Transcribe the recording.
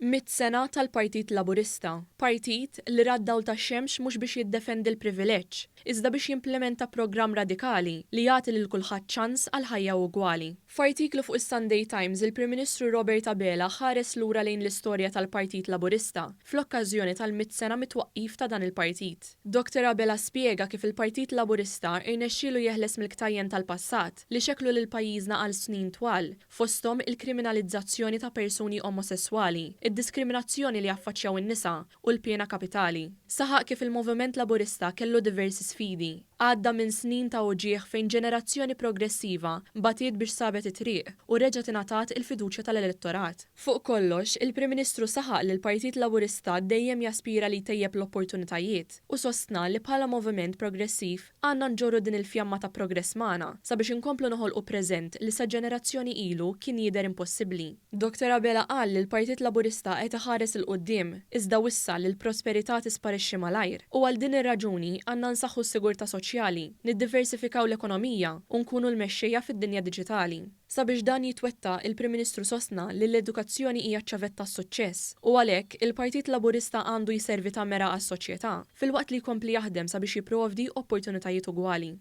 Sena tal-Partit Laburista, partit li ra d-dawl tax-xemx mhux biex jiddefendi l-privileġġ, iżda biex jimplementa programm radikali li jagħti lil kulħadd ċans għal ħajja ugwali. F'artiklu fuq is-Sunday Times, il-Prim Ministru Robert Abela ħares lura lejn l-istorja tal-Partit Laburista fl-okkażjoni tal-100 sena mit-twaqqif ta' dan il-partit. Dr Abela spjega kif il-Partit Laburista irnexxielu jeħles mill-ktajjen tal-passat li xeklu lil pajjiżna għal snin twal, fosthom il-kriminalizzazzjoni ta' persuni omosesswali, id-diskriminazzjoni li affaċċjaw in-nisa u l-piena kapitali. Saħaq kif il-Moviment Laburista kellu diversi sfidi. Għadda minn snin ta' uġigħ fejn ġenerazzjoni progressiva batiet biex sabet it-triq u reġgħet ingħatat il-fiduċja tal-elettorat. Fuq kollox, il-Prim Ministru saħaq li l-Partit Laburista dejjem jaspira li jtejjeb l-opportunitajiet u sostna li bħala moviment progressiv għandna nġorru din il-fjamma ta' progress magħna sabiex inkomplu noħolqu preżent li sa ġenerazzjoni ilu kien jidher impossibbli. Dr Abela qal li l-Partit Laburista qed iħares 'il quddiem, iżda wissa li l-prosperità tisparixxi malajr u għal din ir-raġuni għandna nsaħħu s-sigurtà soċjali, niddiversifikaw l-ekonomija u nkunu l-mexxejja fid-dinja diġitali. Sabiex dan jitwettaq, il-Prim Ministru sostna li l-edukazzjoni hija ċ-ċavetta għas-suċċess u għalhekk il-Partit Laburista għandu jservi ta' mera għas-soċjetà, filwaqt li jkompli jaħdem sabiex jipprovdi opportunitajiet ugwali.